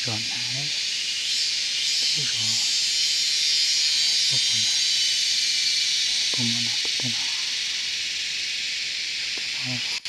Zos na, zos, zos, zos na, puas muaj na, tej no, tej no.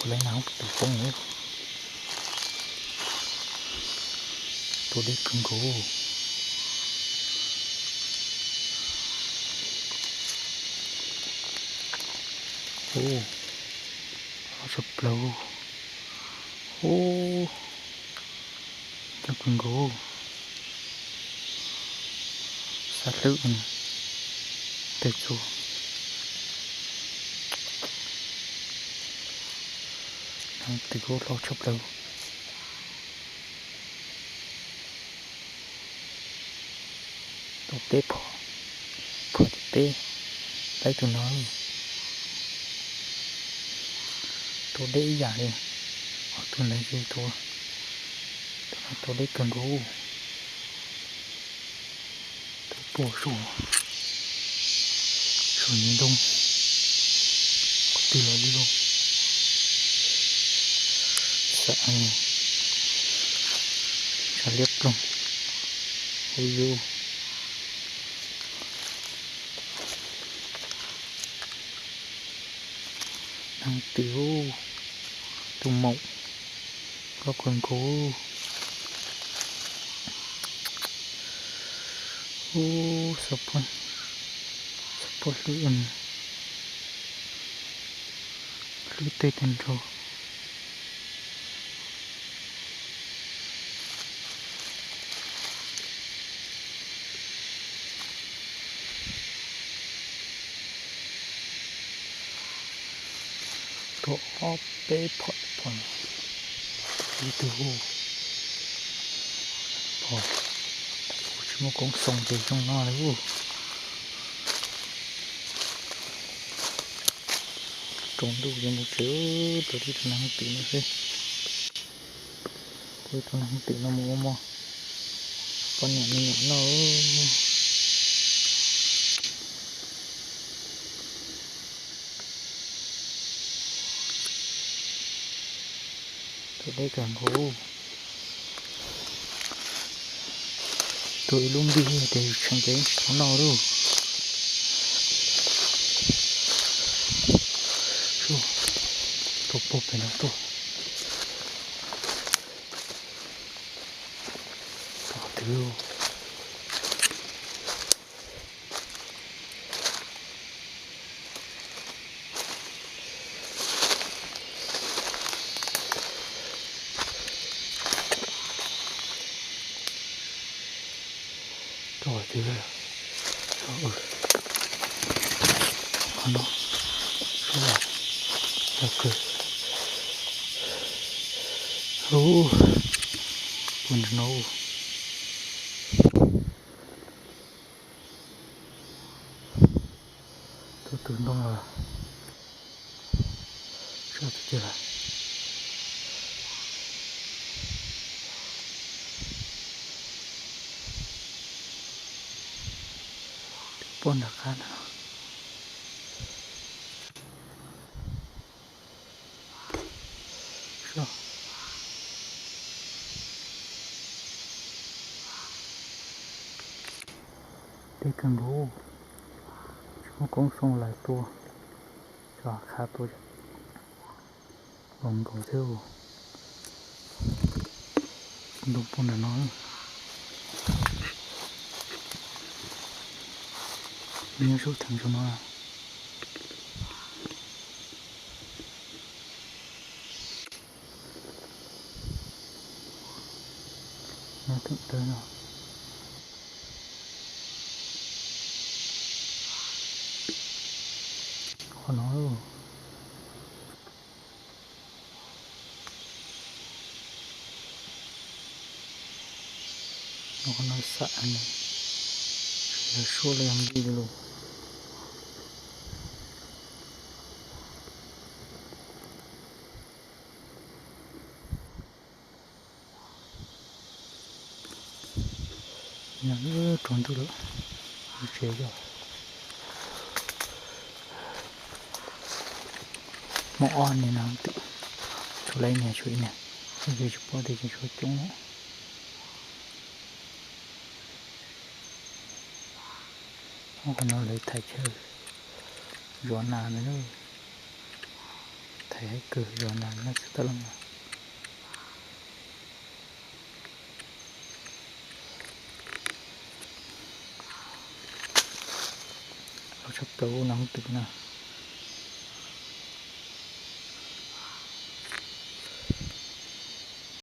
Kuv laiv nas tus poob, tua deb kawg nkaus. Ub, hlob tshaj plaws. Ub, coob kawg nkaus. Xav hlwb tawg txuas. Nag twm hlob tshaj plaws. Tua peb phom, phom tim peb, laib tus no. Tua deb ib yam li ob tug ntawd, tus no tua deb kawg nkaus. Tua puag saum, saum niag ntoo, qhov twg los li lauj. Xav, tshav liab ploog. Ub yus, nag twm, tus maum, hlob kawg nkaus. Ub, xav pom, xav pom hlwb, hlwb tej tag nrho. Tua ob peb phom, phom ib tug, phom, kuv tsis muaj koob xoo ces zoo no li ub. Tsaus ntuj ces mus tsev, tua ib tug nag twm no xwb. Tua ib tug nag twm no mus ua mov, poj niam me nyuam noj. Tua deb kawg nkaus. Tua ib lub npig ces yus tseem ceeb tsis tau noj lauj. Tua puag pem no tuaj. Tua twg? Tua twg? Qhov no, yog kawg. Ub, puag nram no. Tuaj tus ntoo lawm. Sab tus twg lawm? Tus poj nram qab no. Deb kawg nkaus, tsis muaj koob xoo lawm tua, tso qhav tua zoo nkaus thiab. Ntoo puag nram no, nyob saum theem zoo no. Nyob theem tawg no. Qhov no. Qhov no xam ne, yog suab los yog npij lus. Nyob tsaus ntuj lawm, tsev yog muaj ob niag no twm, tshuav lawv niag tshuav ib niag, yog tsis pom tias ces tshuav coob lawm. Qhov no lawv thaiv chaw zov nas ntag. Haib kawg, zos no nyob tsis tau loj. Loj tshaj plaws ub no hnub twg no.